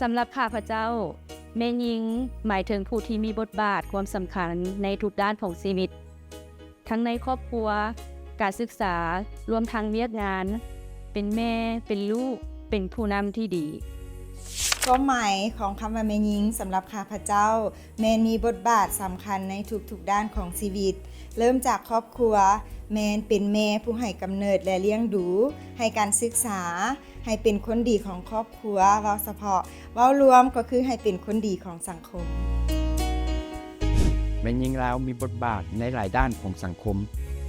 ສຳລັບຂ້າພະເຈົ້າ, ແມ່ຍິງໝາຍເຖິງຜູ້ທີ່ມີບົດບາດຄວາມສຳຄັນໃນທຸກດ້ານຂອງຊີວິດ, ທັງໃນຄອບຄົວ, ການສຶກສາ, ລວມທັງວຽກງານ, ເປັນແມ່, ເປັນລູກ, ເປັນຜູ້ນຳທີ່ດີ. ຄວາມໝາຍຂອງຄຳວ່າແມ່ຍິງສຳລັບຂ້າພະເຈົ້າ ແມ່ນມີບົດບາດສຳຄັນໃນທຸກໆດ້ານຂອງຊີວິດ, ເລີ່ມຈາກຄອບຄົວ, ແມ່ນເປັນແມ່ຜູ້ໃຫ້ກຳເນີດ ແລະ ລ້ຽງດູ, ໃຫ້ການສຶກສາ, ໃຫ້ເປັນຄົນດີຂອງຄອບຄົວ, ເວົ້າສະເພາະ, ເວົ້າລວມກໍຄືໃຫ້ເປັນຄົນດີຂອງສັງຄົມ. ແມ່ຍິງລາວມີບົດບາດໃນຫຼາຍດ້ານຂອງສັງຄົມ,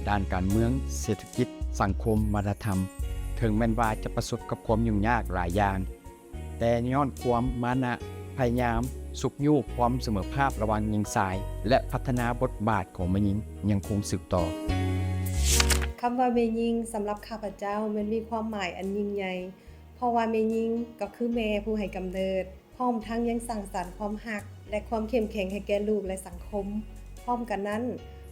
ດ້ານການເມືອງ, ເສດຖະກິດ, ສັງຄົມ, ວັດທະນະທຳ, ເຖິງແມ່ນວ່າຈະປະສົບກັບຄວາມຫຍຸ້ງຍາກຫຼາຍຢ່າງ, ແຕ່ຍ້ອນຄວາມມານະ, ພະຍາຍາມຊຸກຍູ້ຄວາມສະເໝີພາບລະຫວ່າງຍິງຊາຍ ແລະ ພັດທະນາບົດບາດຂອງແມ່ຍິງຍັງຄົງສືບຕໍ່. ຄຳວ່າແມ່ຍິງສຳລັບຂ້າພະເຈົ້າແມ່ນມີຄວາມໝາຍອັນຍິ່ງໃຫຍ່, ເພາະວ່າແມ່ຍິງກໍຄືແມ່ຜູ້ໃຫ້ກຳເນີດ, ພ້ອມທັງຍັງສ້າງສັນຄວາມຮັກ ແລະ ຄວາມເຂັ້ມແຂງໃຫ້ແກ່ລູກ ແລະ ສັງຄົມ. ພ້ອມກັນນັ້ນ,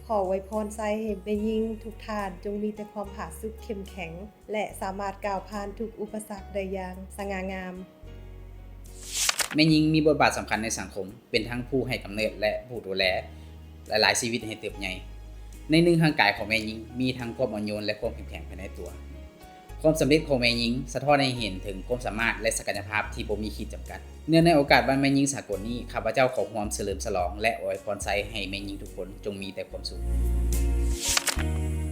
ຂໍອວຍພອນໄຊໃຫ້ແມ່ຍິງທຸກທ່ານຈົ່ງມີແຕ່ຄວາມຜາສຸກເຂັ້ມແຂງ ແລະ ສາມາດກ້າວຜ່ານທຸກອຸປະສັກໄດ້ຢ່າງສະຫງ່າງາມ. ແມ່ຍິງມີບົດບາດສຳຄັນໃນສັງຄົມ, ເປັນທັງຜູ້ໃຫ້ກຳເນີດ ແລະ ຜູ້ດູແລຫຼາຍໆຊີວິດໃຫ້ເຕີບໃຫຍ່. ໃນໜຶ່ງຮ່າງກາຍຂອງແມ່ຍິງມີທັງຄວາມອ່ອນໂຍນ ແລະ ຄວາມເຂັ້ມແຂງພາຍໃນຕົວ. ຄວາມສຳເລັດຂອງແມ່ຍິງສະທ້ອນໃຫ້ເຫັນເຖິງຄວາມສາມາດ ແລະ ສັກກະຍະພາບທີ່ບໍ່ມີຂີດຈຳກັດ. ເນື່ອງໃນໂອກາດວັນແມ່ຍິງສາກົນນີ້, ຂ້າພະເຈົ້າຂໍຮ່ວມສະເຫຼີມສະຫຼອງ ແລະ ອວຍພອນໄຊໃຫ້ແມ່ຍິງທຸກຄົນຈົ່ງມີແຕ່ຄວາມສຸກ.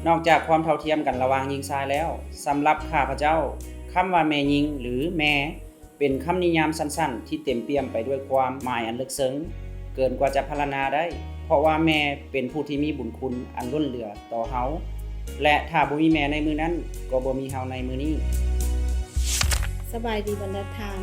ນອກຈາກຄວາມເທົ່າທຽມກັນລະຫວ່າງຍິງຊາຍແລ້ວ, ສຳລັບຂ້າພະເຈົ້າ, ຄຳວ່າແມ່ຍິງ ຫຼື ແມ່ ເປັນຄຳນິຍາມສັ້ນໆທີ່ເຕັມປ່ຽມໄປດ້ວຍຄວາມໝາຍອັນເລິກເຊິ່ງ ເກີນກວ່າຈະພັນລະນາໄດ້, ເພາະວ່າແມ່ເປັນຜູ້ທີ່ມີບຸນຄຸນອັນລົ້ນເຫຼືອຕໍ່ເຮົາ ແລະ ຖ້າບໍ່ມີແມ່ໃນມື້ນັ້ນ, ກໍບໍ່ມີເຮົາໃນມື້ນີ້. ສະບາຍດີບັນດາທ່ານ.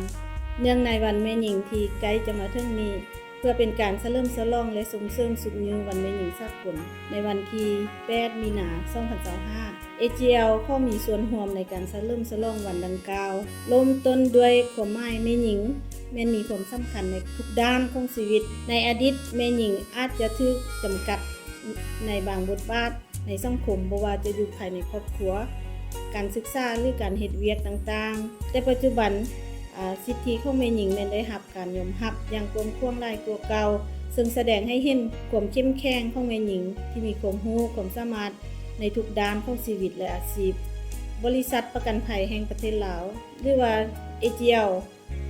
ເນື່ອງໃນວັນແມ່ຍິງທີ່ໃກ້ຈະມາເຖິງນີ້, ເພື່ອເປັນການສະເຫຼີມສະຫຼອງ ແລະ ສົ່ງເສີມຊຸກຍູ້ວັນແມ່ຍິງສາກົນ ໃນວັນທີແປດ ມີນາ ສອງພັນຊາວຫ້າ, ເອຈີແອລ ຂໍມີສ່ວນຮ່ວມໃນການສະເຫຼີມສະຫຼອງວັນດັ່ງກ່າວ. ເລີ່ມຕົ້ນດ້ວຍຄວາມໝາຍແມ່ຍິງແມ່ນມີຄວາມສຳຄັນໃນທຸກດ້ານຂອງຊີວິດ. ໃນອະດີດ, ແມ່ຍິງອາດຈະຖືກຈຳກັດໃນບາງບົດບາດໃນສັງຄົມ, ບໍ່ວ່າຈະຢູ່ພາຍໃນຄອບຄົວ, ການສຶກສາ ຫຼື ການເຮັດວຽກຕ່າງໆ. ແຕ່ປັດຈຸບັນ, ອາ, ສິດທິຂອງແມ່ຍິງແມ່ນໄດ້ຮັບ ການຍອມຮັບຢ່າງກວ້າງຂວາງຫຼາຍກວ່າເກົ່າ, ເຊິ່ງສະແດງໃຫ້ເຫັນຄວາມເຂັ້ມແຂງຂອງແມ່ຍິງທີ່ມີຄວາມຮູ້ຄວາມສາມາດໃນທຸກດ້ານຂອງຊີວິດ ແລະ ອາຊີບ. ບໍລິສັດປະກັນໄພແຫ່ງປະເທດລາວ ຫຼືວ່າ ເອຈີແອລ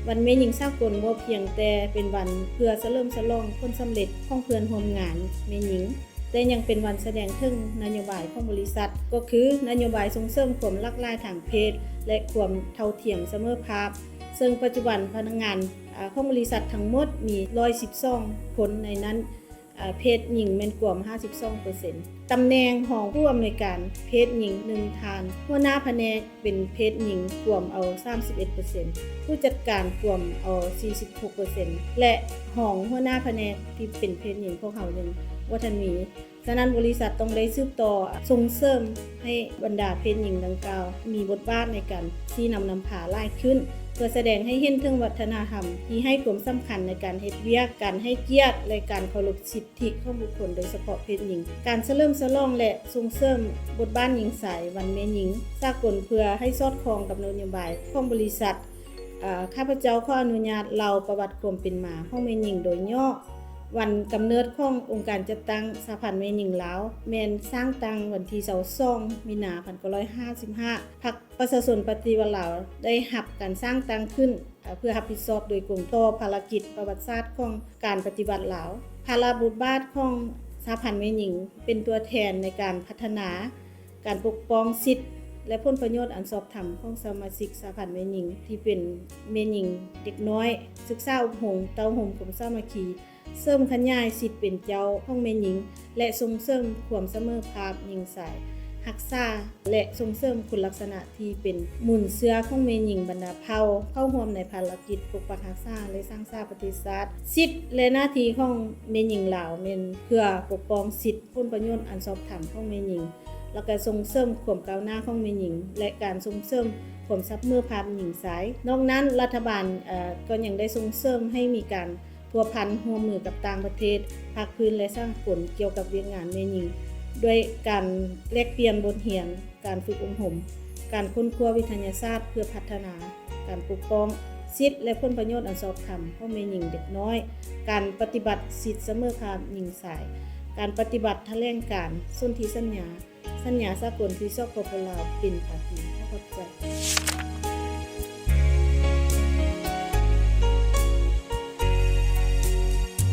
ວັນແມ່ຍິງສາກົນບໍ່ພຽງແຕ່ເປັນວັນເພື່ອສະເຫຼີມສະຫຼອງຜົນສຳເລັດຂອງເພື່ອນຮ່ວມງານແມ່ຍິງ, ແຕ່ຍັງເປັນວັນສະແດງເຖິງນະໂຍບາຍຂອງບໍລິສັດ, ກໍຄືນະໂຍບາຍສົ່ງເສີມຄວາມຫຼາກຫຼາຍທາງເພດ ແລະ ຄວາມເທົ່າທຽມສະເໝີພາບ, ເຊິ່ງປັດຈຸບັນພະນັກງານ ອາ ຂອງບໍລິສັດທັງໝົດມີຮ້ອຍສິບສອງຄົນ, ໃນນັ້ນ ອາ ເພດຍິງແມ່ນກວມຫ້າສິບສອງເປີເຊັນ. ຕຳແໜ່ງຮອງຜູ້ອຳນວຍການເພດຍິງ ໜຶ່ງທ່ານ, ຫົວໜ້າພະແນກເປັນເພດຍິງກວມເອົາສາມສິບເອັດເປີເຊັນ, ຜູ້ຈັດການກວມເອົາສີ່ສິບຫົກເປີເຊັນ ແລະ ຮອງຫົວໜ້າພະແນກທີ່ເປັນເພດຍິງພວກເຮົາຍັງບໍ່ທັນມີ. ສະນັ້ນ, ບໍລິສັດຕ້ອງໄດ້ສືບຕໍ່ສົ່ງເສີມໃຫ້ບັນດາເພດຍິງດັ່ງກ່າວມີບົດບາດໃນການຊີ້ນຳນຳພາຫຼາຍຂຶ້ນ, ເພື່ອສະແດງໃຫ້ເຫັນເຖິງວັດທະນະທຳທີ່ໃຫ້ຄວາມສຳຄັນໃນການເຮັດວຽກ, ການໃຫ້ກຽດ ແລະ ການເຄົາລົບສິດທິຂອງບຸກຄົນ, ໂດຍສະເພາະເພດຍິງ. ການສະເຫຼີມສະຫຼອງ ແລະ ສົ່ງເສີມບົດບາດຍິງຊາຍ, ວັນແມ່ຍິງສາກົນ, ເພື່ອໃຫ້ສອດຄ່ອງກັບນະໂຍບາຍຂອງບໍລິສັດ, ອາ, ຂ້າພະເຈົ້າຂໍອະນຸຍາດເລົ່າປະຫວັດຄວາມເປັນມາຂອງແມ່ຍິງໂດຍຫຍໍ້. ວັນກຳເນີດຂອງອົງການຈັດຕັ້ງສະຫະພັນແມ່ຍິງລາວ ແມ່ນສ້າງຕັ້ງວັນທີຊາວສອງ ມີນາ ພັນເກົ້າຮ້ອຍຫ້າສິບຫ້າ. ພັກປະຊາຊົນປະຕິວັດລາວໄດ້ຮັບການສ້າງຕັ້ງຂຶ້ນ ເພື່ອຮັບຜິດຊອບໂດຍກົງຕໍ່ພາລະກິດປະຫວັດສາດຂອງການປະຕິວັດລາວ. ພາລະບົດບາດຂອງສະຫະພັນແມ່ຍິງເປັນຕົວແທນໃນການພັດທະນາ, ການປົກປ້ອງສິດ ແລະ ຜົນປະໂຫຍດອັນຊອບທຳຂອງສະມາຊິກສະຫະພັນແມ່ຍິງ ທີ່ເປັນແມ່ຍິງເດັກນ້ອຍ, ສຶກສາອົບຮົມ, ເຕົ້າໂຮມຄວາມສາມັກຄີ, ເສີມຂະຫຍາຍສິດເປັນເຈົ້າຂອງແມ່ຍິງ ແລະ ສົ່ງເສີມຄວາມສະເໝີພາບຍິງຊາຍ, ຮັກສາ ແລະ ສົ່ງເສີມຄຸນລັກສະນະທີ່ເປັນມູນເຊື້ອຂອງແມ່ຍິງບັນດາເຜົ່າ ເຂົ້າຮ່ວມໃນພາລະກິດປົກປັກຮັກສາ ແລະ ສ້າງສາປະເທດຊາດ. ສິດ ແລະ ໜ້າທີ່ຂອງແມ່ຍິງລາວແມ່ນເພື່ອປົກປ້ອງສິດ, ຜົນປະໂຫຍດອັນຊອບທຳຂອງແມ່ຍິງ, ແລ້ວກໍສົ່ງເສີມຄວາມກ້າວໜ້າຂອງແມ່ຍິງ ແລະ ການສົ່ງເສີມຄວາມສະເໝີພາບຍິງຊາຍ. ນອກນັ້ນ, ລັດຖະບານ, ເອີ, ກໍຍັງໄດ້ສົ່ງເສີມໃຫ້ມີການພົວພັນຮ່ວມມືກັບຕ່າງປະເທດ, ພາກພື້ນ ແລະ ສາກົນ ກ່ຽວກັບວຽກງານແມ່ຍິງ, ດ້ວຍການແລກປ່ຽນບົດຮຽນ, ການຝຶກອົບຮົມ, ການຄົ້ນຄວ້າວິທະຍາສາດເພື່ອພັດທະນາ, ການປົກປ້ອງ ສິດ ແລະ ຜົນປະໂຫຍດອັນຊອບທຳຂອງແມ່ຍິງເດັກນ້ອຍ, ການປະຕິບັດສິດສະເໝີພາບຍິງຊາຍ, ການປະຕິບັດຖະແຫຼງການສົນທິສັນຍາ, ສັນຍາສາກົນທີ່ ສປປ ລາວ ເປັນພາຄີ. ຂໍຂອບໃຈ.